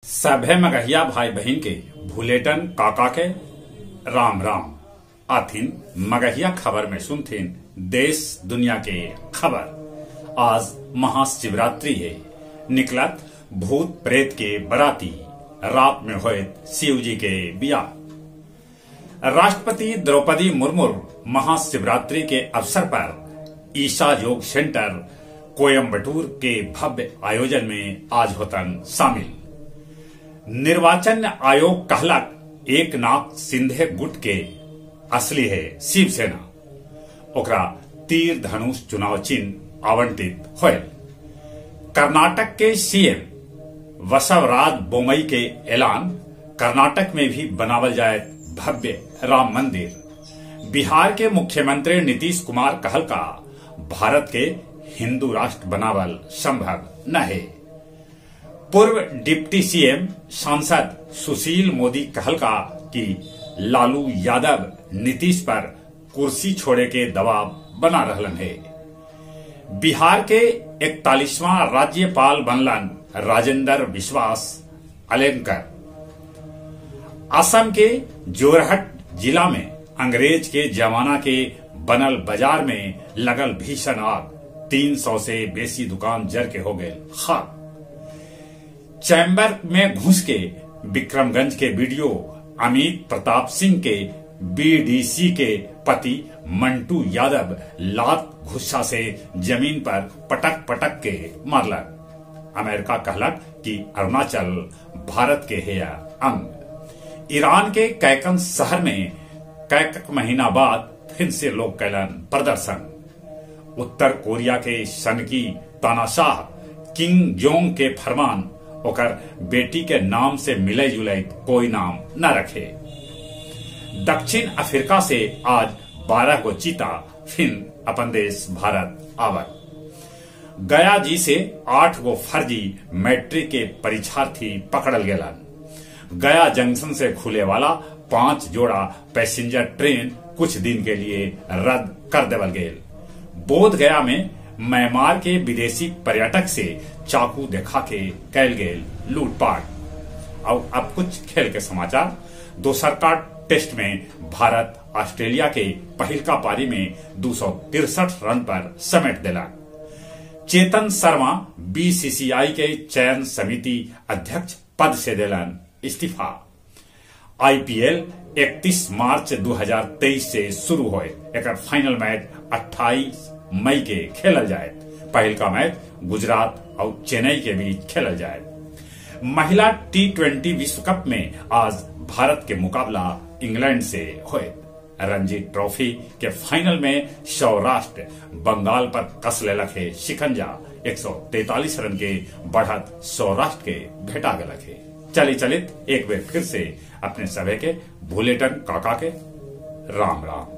सभे मगहिया भाई बहिन के भुलेटन काका के राम राम। आथिन मगहिया खबर में सुनथिन देश दुनिया के खबर। आज महाशिवरात्रि है, निकलत भूत प्रेत के बराती, रात में होयत शिव जी के बियाह। राष्ट्रपति द्रौपदी मुर्मू महाशिवरात्रि के अवसर पर ईशा योग सेंटर कोयम्बटूर के भव्य आयोजन में आज होतन शामिल। निर्वाचन आयोग कहलक एकनाथ शिंदे गुट के असली है शिवसेना, ओकरा तीर धनुष चुनाव चिन्ह आवंटित होयल। कर्नाटक के सीएम बसवराज बोम्मई के ऐलान, कर्नाटक में भी बनावल जाए भव्य राम मंदिर। बिहार के मुख्यमंत्री नीतीश कुमार कहलका भारत के हिंदू राष्ट्र बनावल संभव न है। पूर्व डिप्टी सीएम सांसद सुशील मोदी कहलका कि लालू यादव नीतीश पर कुर्सी छोड़े के दबाव बना रहलन है। बिहार के 41वां राज्यपाल बनलन राजेंद्र विश्वास अलेंकर। असम के जोरहट जिला में अंग्रेज के जमाना के बनल बाजार में लगल भीषण आग, 300 से बेसी दुकान जर के हो गए खाक। चैम्बर में घुस के विक्रमगंज के बीडीओ अमित प्रताप सिंह के बीडीसी के पति मंटू यादव लात घुस्सा से जमीन पर पटक पटक के मारलक। अमेरिका कहलक कि अरुणाचल भारत के है अंग। ईरान के कैकन शहर में कैक महीना बाद फिर से लोग कैलन प्रदर्शन। उत्तर कोरिया के सनकी तानाशाह किंग जोंग के फरमान, ओकर बेटी के नाम से मिले जुले कोई नाम न रखे। दक्षिण अफ्रीका से आज 12 गो चीता फिर अपन देश भारत आवत। गया जी से 8 गो फर्जी मैट्रिक के परीक्षार्थी पकड़ल गेलन। गया जंक्शन से खुले वाला 5 जोड़ा पैसेंजर ट्रेन कुछ दिन के लिए रद्द कर देवल गेल। बोध गया में म्यांमार के विदेशी पर्यटक से चाकू देखा के कैल गेल लूटपाट। और अब कुछ खेल के समाचार। दोसर का टेस्ट में भारत ऑस्ट्रेलिया के पहिलका पारी में 263 रन पर समेट दिला। चेतन शर्मा बीसीसीआई के चयन समिति अध्यक्ष पद से दिलन इस्तीफा। आईपीएल 31 मार्च 2023 से शुरू होए, एकर फाइनल मैच 28 मई के खेलल जाए। पहिलका मैच गुजरात और चेन्नई के बीच खेलल जाए। महिला टी20 विश्व कप में आज भारत के मुकाबला इंग्लैंड से होए। रणजी ट्रॉफी के फाइनल में सौराष्ट्र बंगाल पर कस लेलक है शिकंजा, 143 रन के बढ़त सौराष्ट्र के भेटा गलक है। चली चलित एक बार फिर से अपने सभे के भुलेटन काका के राम राम।